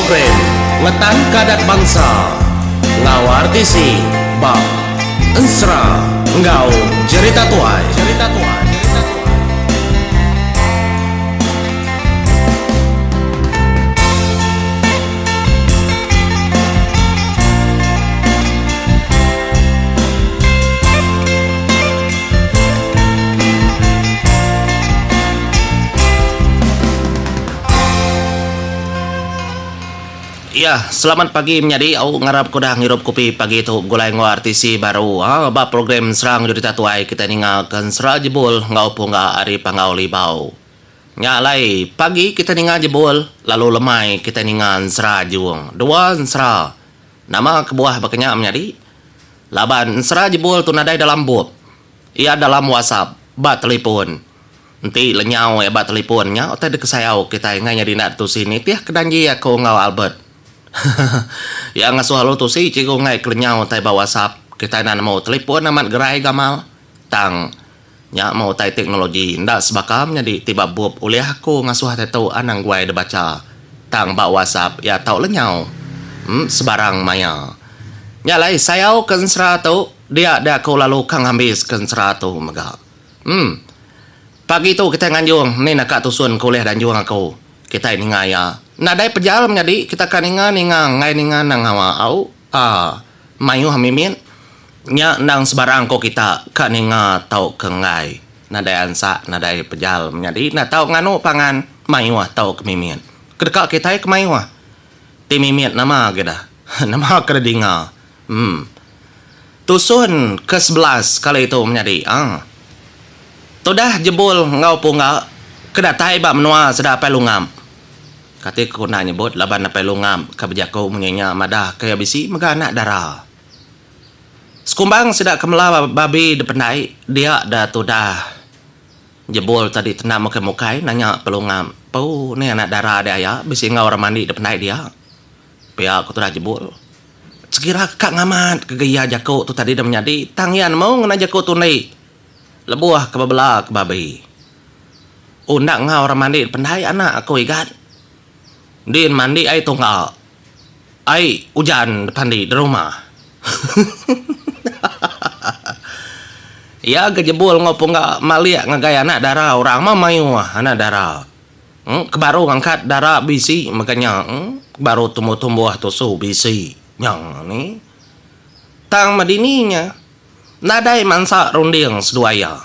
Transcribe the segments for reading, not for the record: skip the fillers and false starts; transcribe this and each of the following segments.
Program Ngetanka Adat Bansa enggau RTC ba Ensera enggau Jerita Tuai. Jerita Tuai. Ya, selamat pagi menyadi au ngarap ke udah ngirup kopi pagi tu begulai enggau RTC baru ha ba program Serang Jurita Tuai kitai ninga ke ensera jebul enggau pungga ari Panggau Libau. Nya alai pagi kitai ninga jebul lalu lemai kitai ninga ensera jung. Dua ensera. Nama kebuah baka nya menyadi? Laban ensera jebul tu nadai dalam bup. Iya dalam WhatsApp ba telipon. Enti lenyau iya ba telipon nya utai dikesayau kitai enggai nyadi enda tusi nitih ke danji aku enggau Albert. Iya ngasuh lalu tusi cikgu enggai ke lenyau utai ba WhatsApp kitai enda nemu telipon amat gerai gamal. Tang nya meh utai teknologi enda sebaka menyadi ti ba bup ulih aku ngasuh utai tu anang guai dibacha tang ba WhatsApp iya tau lenyau em sebarang maya. Nya alai sayau ke ensera tu dia deh aku lalu ka ngambis ke ensera tu mega. Em. Pagi tu kitai nganjung ni naka tusun ke ulih danjung aku. Kitai ninga iya. Nadai pejal menyadi kita ka ninga ninga enggai ninga nang ngawa au. Aa. Mayuh mimit. Nya endang sebarang ko kita ka ninga tauka enggai. Nadai ansak nadai pejal menyadi enda tau nganu pangan mayuh tauka mimit. Kedeka kitai ke mayuh. Ti mimit nama agi dah. Nama ke didinga. Em. Tusun ke 11 kali tu menyadi aa. Tudah jebul enggau pungga ke datai ba menua sida Apai Lungap. Kati ku enda nyebut laban Apai Lungap ke bejaku munyi nya madah ke iya bisi mega anak dara. Sekumbang sida ke mela babi dependai dia da tudah jebul tadi tenda mukai-mukai nanya Apai Lungap, Pau ni anak dara dia aya bisi enggau orang mandi dependai dia. Pia ku tudah jebul. Sekira ka ngamat ke iya jaku tu tadi deh menyadi tang iya nemu ngena jaku tundi lebuh ke bebela ke babi. Oh enda enggau orang mandi pendai anak aku igat. Din mandi ai tungga ai ujan depandi derumah. Iya ga jebul enggau pungga malik ngagai anak dara orang mah mayuh anak dara. Ke baru ngangkat dara bisi mega nya baru tumbuh-tumbuh tusu bisi nya ni. Tang medini nya nadai mansa runding seduai iya.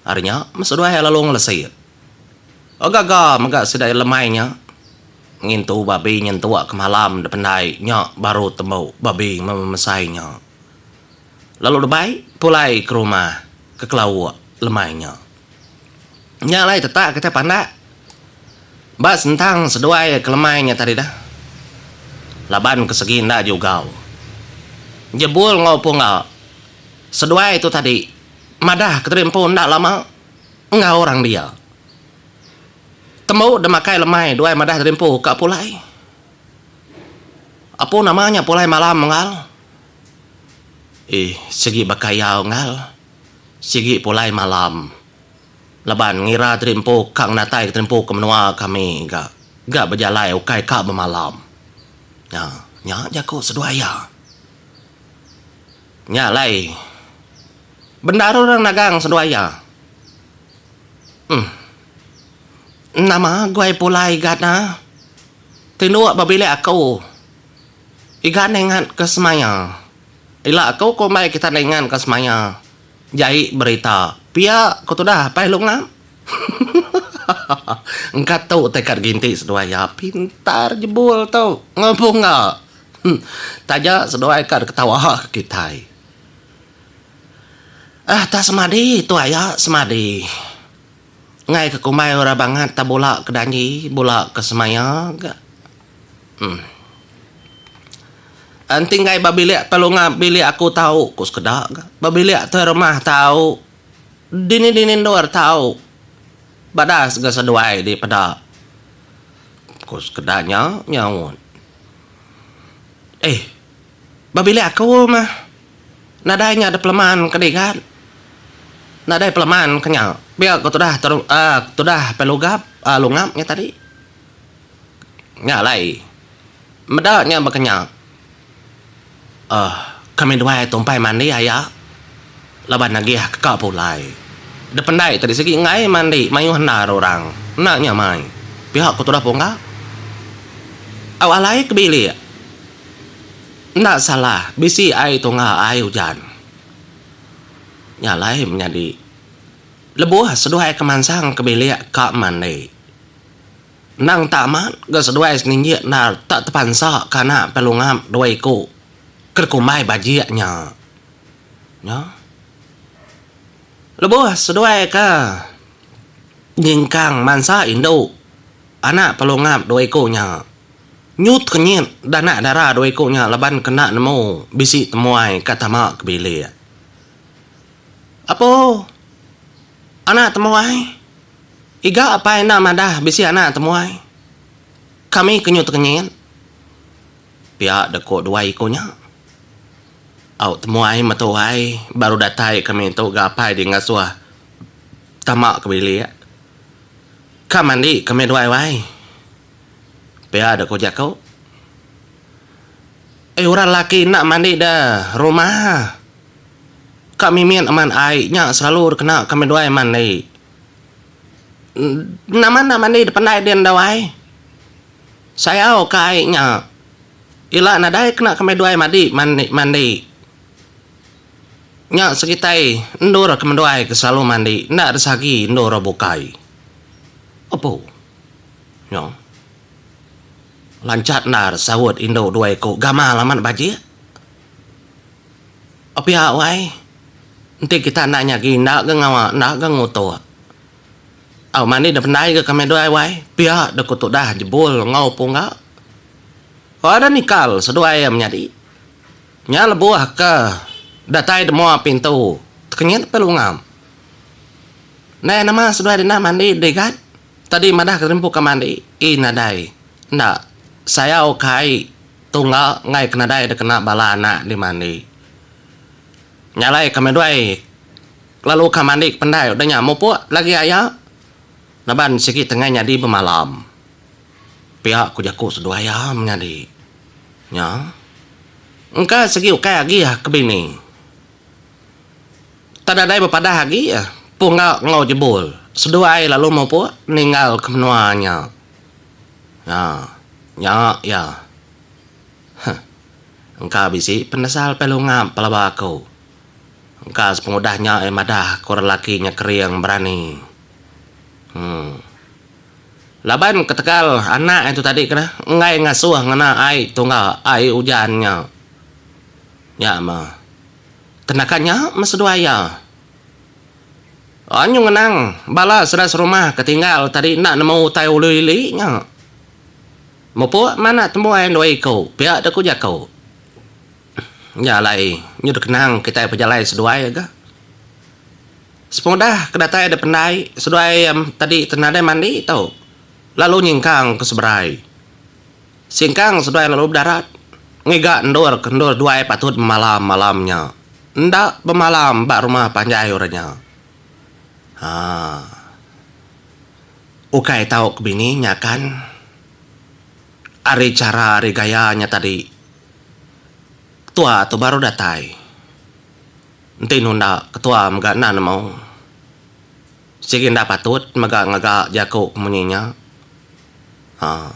Ari nya meh seduai iya lalu ngelesit. Gaga mega sida iya lemai nya ngintu babi nyentuk ke malam dependai nya baru tembu babi memesai nya. Lalu debai pulai ke rumah ke kelauk lemai nya. Nya alai tetak kitai pandak ba sentang seduai ke lemai nya tadi dah. Laban ke segi enda jugau. Jebul enggau pungga seduai tu tadi madah ke tadi empu enda lama enggau orang dia. Tembu deh makai lemai duai madah tadi empu ka pulai. Apu nama nya pulai malam enggal. Ih segi baka iya enggal. Sigi pulai malam. Laban ngira diri empu ka ngenatai ke diri empu ke menua kami ga ga bejalai ukai ka bemalam. Nya, nya jaku seduai iya. Nya alai bendar orang nagang seduai iya. Uhh. Nama guai pulai igat ne. Tinduk ba bilik aku. Igat ne ingat ke semaya. Ila aku kumbai kita enda ingat ka semaya jai berita pia ku tudah apai lu ngam. Engka tu tai ka ginti seduai iya pintar jebul tu enggau bunga. Taja seduai ka diketawa ka kitai. Ah tak semadi tu aya semadi. Enggai ka kumbai orang bangat tak bula ke danji bula ke semaya ga. Uhh. Enti enggai ba bilik pelunga bilik aku tau, ku sekeda ga. Ba bilik tuai rumah tau. Dini-dini endur tau. Badas ga seduai dipeda, ku sekeda nya nyaut. Eh, ba bilik aku mah nadai nya da peleman ke digat. Nadai peleman ke nya. Pia ku tudah uhh tudah pelugap uhh lungap nya tadi. Nya alai. Meda nya baka nya. Uhh kami duai tu empai mandi aya laban agih ke ka pulai. Dependai tadi sigi enggai mandi mayuh endar orang enda nyamai. Pia ku tudah pungga. Au alai ke bilik. Enda salah bisi ai tungga ai ujan. Nya alai menyadi lebuh seduai ke mansang ke bilik ka mandi. Endang tak amat ga seduai seninjik endar tak tepansa ke anak Pelungap dua iku ke dikumbai bajik nya. Nya. Lebuh seduai ke nyingkang mansa indu anak Pelungap dua iku nya, nyu tekenyit da anak dara dua iku nya laban ke enda nemu bisi temuai ka tama ke bilik. Apo anak temuai? Iga apai enda madah bisi anak temuai. Kami ke nyu tekenyit. Pia deko dua iku nya. Au temuai metuai baru datai kami tu ga apai di ngasuh tama ke bilik. Ka mandi kami duai wai. Pia deko jaku. Eh orang laki enda mandi da rumah. Ka mimit amat ai nya selalu dikena kami duai mandi. Nama enda mandi da pandai din dau ai. Sayau ka ai nya. Ila nadai kena kami duai madi mandi mandi. Nya sekitai endur kami duai ke selalu mandi enda resagi endur bukai. Opo. Nya. Lanchat endar saut indu dua iku gamal amat bajik. Pia wai, enti kita enda nyagi enda ga ngawa enda ga ngutuk. Au mandi da pendai ga kami duai wai, pia da ku tudah jebul enggau pungga. Ada nikal seduai iya menyadi. Nya lebuh ke datai da mua pintu tekenyit pe lungam. Ndai nama seduai dina mandi digat, tadi madah ke empu ka mandi, ii nadai enda sayau ka ai. Tungga enggai ke nadai dikena bala anak di mandi. Nya alai kami duai lalu ka mandi ke pendai udah nya mupuk lagi aya laban sigi tengai nyadi bemalam. Pia ku jaku seduai iya menyadi. Nya engka sigi ukai agi ke bini. Tak nadai bepadah agi Pungga enggau Jebul seduai lalu mupuk ninggal ke menua nya. Nya. Nya iya. Huh. Engka bisi penesal pai lungap pelaba aku. Engka sepengudah nya iya madah ku orang lelaki nya kering berani. Huh. Laban ketegal anak iya tu tadi kena enggai ngasuh ngena ai tungga ai ujan nya. Nya mah. Tenaka nya meh seduai iya. Anyu ngenang bala sida serumah ke tinggal tadi enda nemu utai ulu ili nya. Mupuk meh anak tembuai dua iku pia deh ku jaku. Nya alai nyu dikenang kitai pejalai seduai ga. Sepengudah ke datai da pendai seduai tadi te nadai mandi tu lalu nyingkang ke seberai. Singkang seduai lalu bedarat ngiga endur ke endur duai patut bemalam malam nya. Enda bemalam ba rumah panjai orang nya. Haa. Ukai tau ke bini nya kan. Ari chara ari gaya nya tadi. Ketua tu baru datai. Enti nunda ketua mega enda nemu. Sigi enda patut mega ngaga jaku ke munyi nya. Haa.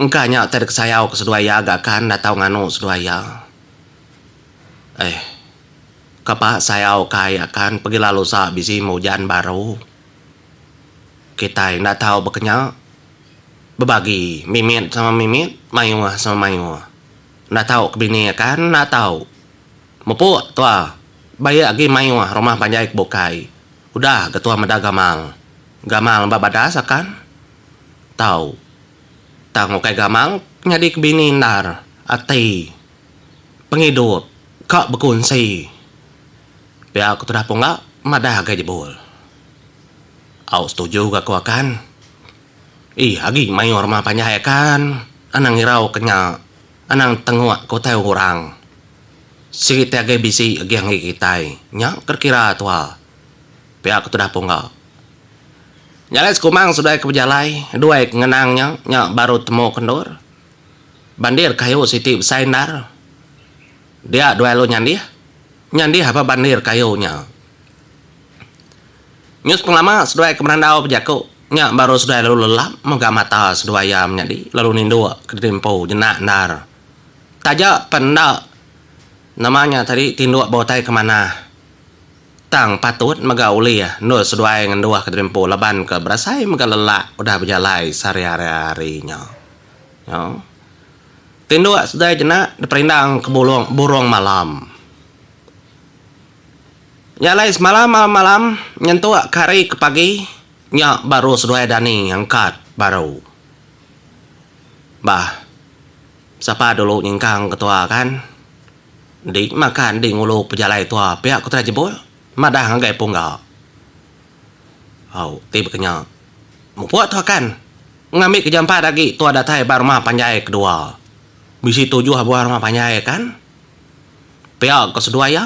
Engka nya utai dikesayau ke seduai iya ga kan enda tau nganu seduai iya. Eh. Kapa sayau kai akan pegila lusa bisi meujan baru. Kitai enda tau bekenya bebagi mimit sama mimit, mayuh sama mayuh. Enda tau ke bini akan enda tau. Mupuk tua baik agi mayuh rumah panjai ke bukai. Udah ga tua meda gamal. Gamal ba badas akan tau. Tang ukai gamal nyadi ke bini endar ati. Pengidup ka bekunsi. Pia ku tudah pungga madah agai jebul. Au setuju ga ku akan. Ih agi mayuh rumah panjai akan anang irau ke nya anang tenguk ke utai orang. Sigi ti agai bisi agih enggi kitai nya ke kira tua. Pia ku tudah pungga. Nya alai sekumang seduai ke bejalai duai ke ngenang nya nya baru temu ke endur. Bandir kayu siti besai endar. Dia duai lalu nyandih. Nyandih ba bandir kayu nya. Nyus pengelama seduai ke berandau bejaku nya baru seduai lalu lelap mega mata seduai iya menyadi lalu ninduk ke diri empu jenak endar. Taja pen enda nama nya tadi tinduk ba utai ke manah tang patut mega ulih endur seduai ngenduh ke diri empu laban ke berasai mega lelak udah bejalai sehari-hari nya. Nya. Tinduk seduai jenak diperindang ke bulung burung malam. Nya alai semalam malam-malam nyentuk ke hari ke pagi nya baru seduai dani angkat baru. Bah. Sapa dulu nyingkang ke tua kan. Enti makan enti ngulu pejalai tua pia ku Tudah Jebul madah ngagai Pungga. Au ti baka nya. Mupuk tua kan. Ngambi ke jampat agi tua datai ba rumah panjai kedua. Bisi tujuh buah rumah panjai kan. Pia ko seduai iya.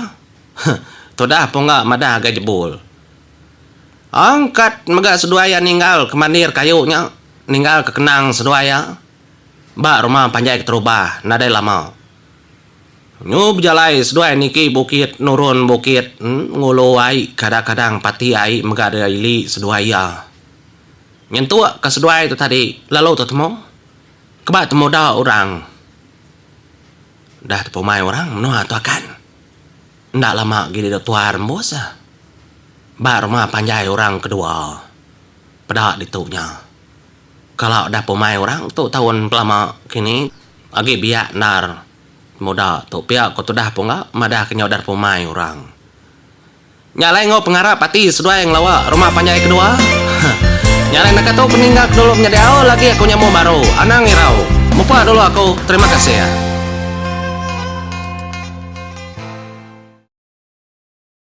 Tudah Pungga madah ngagai Jebul. Angkat mega seduai iya ninggal ke mandir kayu nya ninggal ke kenang seduai iya. Ba rumah panjai keterubah nadai lama. Nyu bejalai seduai niki bukit nurun bukit ngulu ai kadang-kadang pati ai mega deka ili seduai iya. Nyentuk ka seduai tu tadi lalu tetemu keba temuda orang. Dah tepumai orang menua tu akan. Enda lama agi deka tuar rembus. Ba rumah panjai orang kedua peda ditu nya. Kala udah pemai orang tu taun pelama kini agi biak endar muda tu pia ko tudah pungga madah ke nya udah pemai orang. Nya alai enggau pengarap ati seduai ngelawa rumah panjai kedua. Nya alai naka tu peninggal ke dulu menyadi au lagi aku nyambung baru anang irau. Mupa dulu aku terima kasih.